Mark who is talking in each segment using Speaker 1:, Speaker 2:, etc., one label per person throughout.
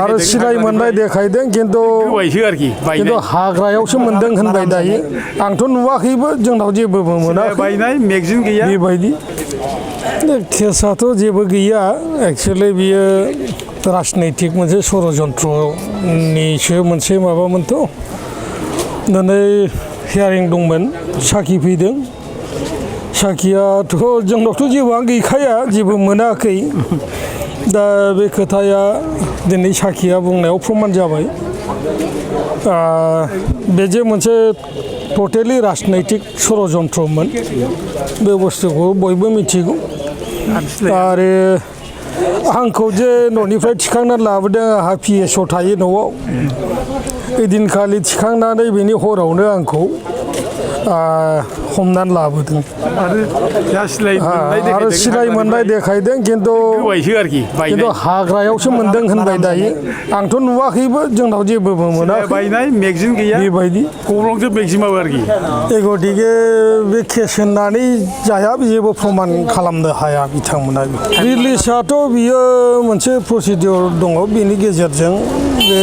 Speaker 1: आरो सिनाय मोननाय देखायदों खिन्थु हाग्रायावसो मोनदों होनबाय दायो आंथ' नुवाखैबो जोंनाव जेबो मोनाखै
Speaker 2: बायनाय मेगजिन गैया
Speaker 1: बेबायदि केसाथ' जेबो गैया एक्सुवेलि बियो राजनैतिक मोनसे षड़यन्त्रनिसो मोनसे माबामोनथ' दिनै हियारिं दंमोन साखि फैदों साखियाथ' जोंनावथ' जेबोआनो गैखाया जेबो मोनाखै दा बे खोथाया दिनै साखिया बुंनायाव प्रमान जाबाय बे जे मोनसे टटेलि राजनैतिक षड़यन्त्रमोन बे बुस्थुखौ बयबो मिथिगौ आरो आंखौ जे न'निफ्राय थिखांनानै लाबोदों आंहा PSO थायो न'आव ओइदिनखालि थिखांनानै बेनि हरावनो आंखौ हमनानै लाबोदों आरो सिनाय मोननाय देखायदों खिन्थु हाग्रायावसो मोनदों होनबाय दायो आंथ' नुवाखैबो जोंनाव जेबो मोनाखै
Speaker 2: बायनाय मेगजिन गैया
Speaker 1: बेबायदि
Speaker 2: गब्लंजों मेगजिनाबो आरोखि
Speaker 1: गतिके बे केस होननानै जाया जेबो प्रमान खालामनो हाया बिथांमोना रिलिजआथ' बियो मोनसे प्रसिडियर दङ बेनि गेजेरजों बे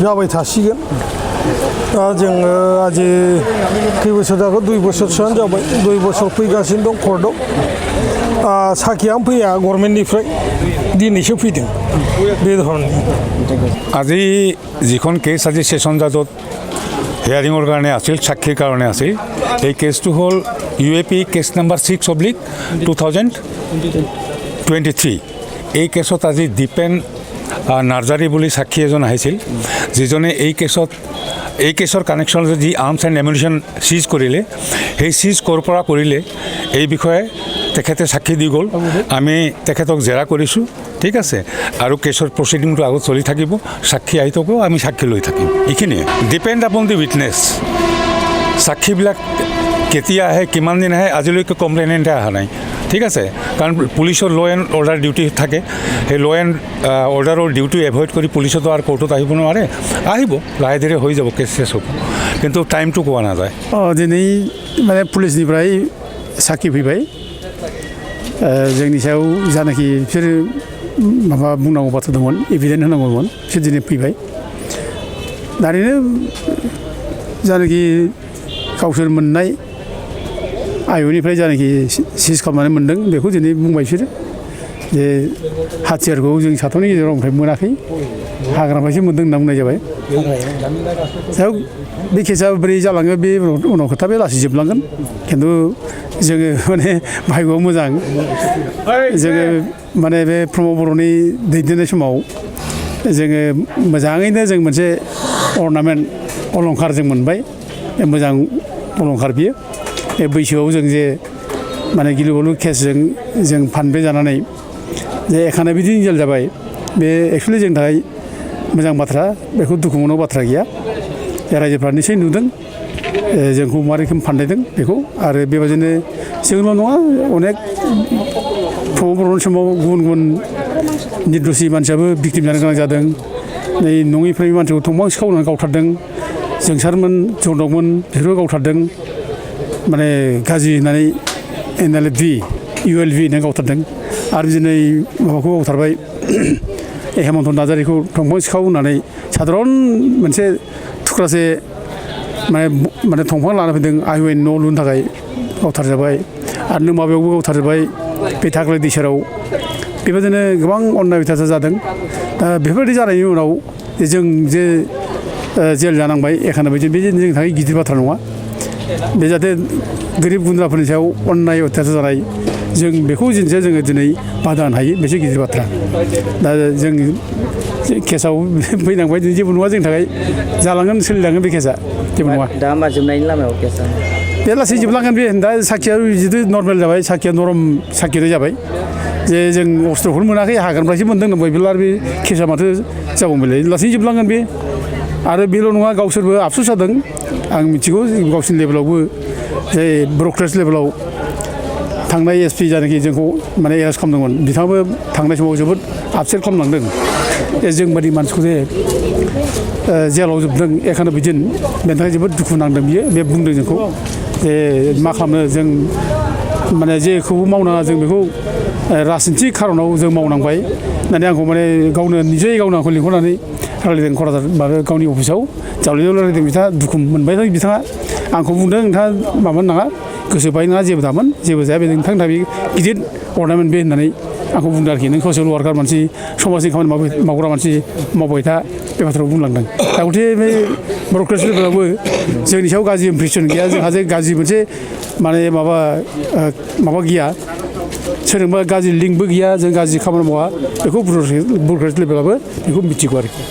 Speaker 1: जाबाय थासिगोन दा जोङो आजि खै बोसोर जाखो 2 बोसोरसोआनो जाबाय 2 बोसोर फैगासिनो दं कर्टआव साखियानो फैया गभर्नमेन्टनिफ्राय दिनैसो फैदों बे धरननि
Speaker 3: আজি যিখন কেছ আজি সেশন জাজত হিয়াৰিঙৰ কাৰণে আছিল সাক্ষীৰ কাৰণে আছিল এই কেছটো হ'ল UAP কেছ নাম্বাৰ 6/2023 এই কেছত আজি দীপেন নাৰ্জাৰী বুলি সাক্ষী এজন আহিছিল যিজনে এই কেছৰ কানেকশ্যন যি আৰ্মছ এণ্ড এমিউনিশ্যন সিজ কৰিলে সেই সিজ ক'ৰ পৰা কৰিলে এই বিষয়ে তেখেতে সাক্ষী দি গ'ল আমি তেখেতক জেৰা কৰিছোঁ ঠিক আছে আৰু কেছৰ প্ৰচিডিংটো আগত চলি থাকিব সাক্ষী আহি থাকিব আমি সাক্ষী লৈ থাকিম এইখিনিয়ে ডিপেণ্ড আপন দি উইটনেছ সাক্ষীবিলাক কেতিয়া আহে কিমান দিন আহে আজিলৈকে কমপ্লেইনেণ্টে অহা নাই ঠিক আছে কাৰণ পুলিচৰ ল' এণ্ড অৰ্ডাৰ ডিউটি থাকে সেই ল' এণ্ড অৰ্ডাৰৰ ডিউটি এভইড কৰি পুলিচতো আৰু কোৰ্টত আহিব নোৱাৰে আহিব লাহে ধীৰে হৈ যাব কেছ চেছ হ'ব কিন্তু টাইমটো কোৱা নাযায়
Speaker 2: दिनै माने पुलिसनिफ्राय साखि फैबाय जोंनि सायाव जानाखि बिसोर माबा बुंनांगौ बाथ्रा दंमोन एभिडेन्ट होनांगौमोन बिसोर दिनै फैबाय दानिनो जानाखि गावसोर मोननाय आय'निफ्राय जानाखि सिज खालामनानै मोनदों बेखौ दिनै बुंबाय बिसोरो जे हाथियारखौ जों साथामनि गेजेराव ओमफ्राय मोनाखै हाग्रानिफ्रायसो मोनदों होनना बुंनाय जाबाय दा बे केसा बोरै जालाङो बे उनाव खोथा बे लासै जोबलांगोन खिन्थु जोङो माने भाग्यआव मोजां जोङो माने बे प्रमद बर'नि दैदेननाय समाव जोङो मोजाङैनो जों मोनसे अर्नामेन्ट अलंखार जों मोनबाय मोजां अलंखार बियो बे बैसोआव जों जे माने गिलु बालु केसजों जों फानब्रै जानानै जे एखाना बिदि जेल जाबाय बे एक्सुवेलि जोंनि थाखाय मोजां बाथ्रा बेखौ दुखु मोननांगौ बाथ्रा गैया रायजोफ्रा निसय नुदों जोंखौ मा रोखोम फानदायदों बेखौ आरो बेबायदिनो जोंल' नङा अनेक प्रमद बर'नि समाव गुबुन गुबुन निर्दोषि मानसियाबो भिक्टिम जानो गोनां जादों नै नङैफ्राय मानसिखौ थंबां सिखावनानै गावथारदों जोंसारमोन जौदकमोन बिसोरबो गावथारदों माने गाज्रि होननानै NLFV ULV होननानै गावथारदों आरो दिनै माबाखौ गावथारबाय हेमन्त नार्जारीखौ दंफां सिखाव होननानै साधारन मोनसे थुख्रासे माने दंफां लाना फैदों आइवेन न' लुनो थाखाय गावथारजाबाय आरो नों माबायावबो गावथारजाबाय बे थाख्लाय दैसेराव बेबायदिनो गोबां अन्याय अयथासार जादों दा बेफोरबायदि जानायनि उनाव जों जे जेल जानांबाय एखाना बायदि बे जोंनि थाखाय गिदिर बाथ्रा नङा बे जाहाथे गोरिब गुन्द्राफोरनि सायाव अन्याय अयथासार जानाय जों बेखौ जोङो दिनै बादा होनो हायो बेसो गिदिर बाथ्रा दा जों केसाव फैनांबाय जेबो नङा जोंनि थाखाय जालांगोन सोलिलांगोन बे केसा जेबो नङा
Speaker 4: दा होमबा जोबनायनि लामायाव केसा
Speaker 2: बे लासै जोबलांगोन बे दा साखिया जितु नर्मेल जाबाय साखिया नरम साखियानो जाबाय जे जों अस्त्रखौनो मोनाखै हाग्रानिफ्रायसो मोनदों होनबाय बेल' आरो बे केसा माथो जाबावबायलाय लासै जोबलांगोन बे आरो बेल' नङा गावसोरबो आफसुस जादों आं मिथिगौ गावसोरनि लेभेलावबो जे ब्रकारेज लेभेलाव थांनाय SP जानाखि जोंखौ माने एरेस्ट खालामदोंमोन बिथाङाबो थांनाय समाव जोबोद आपसेट खालामलांदों जोंबादि मानसिखौ जे जेलाव जोबदों एखाना बिदिन बेनि थाखाय जोबोद दुखु नांदों बियो बे बुंदों जोंखौ जे मा खालामनो जों माने जेखौबो मावनाङा जों बेखौ राजनिथि खारनाव जों मावनांबाय होननानै आंखौ माने गावनो निजेयै गावनो आंखौ लिंहरनानै रायलायदों क'क्राझार माबा गावनि अफिसाव जावलियाव रायलायदों बिथाङा दुखु मोनबाय बिथाङा आंखौ बुंदों नोंथाङा माबानो नाङा गोसो बाय नङा जेबो दामोन जेबो जाया बे नोंथांनि थाखाय गिदिर अर्नामेन्ट बे होननानै आंखौ बुंदों आरोखि नों ससियेल वार्कार मानसि समाजनि खामानि मावग्रा मानसि मावबाय था बे बाथ्राखौ बुंलांदों दा गथे बे बर' क्रिस्टियानफोराबो जोंनि सायाव गाज्रि इमप्रेसन गैया जोंहा जे गाज्रि मोनसे माने माबा गैया सोरजोंबा गाज्रि लिंकबो गैया जों गाज्रि खामानि मावा बेखौ बर' क्रिस्टियान लेभेलाबो बेखौ मिथिगौ आरोखि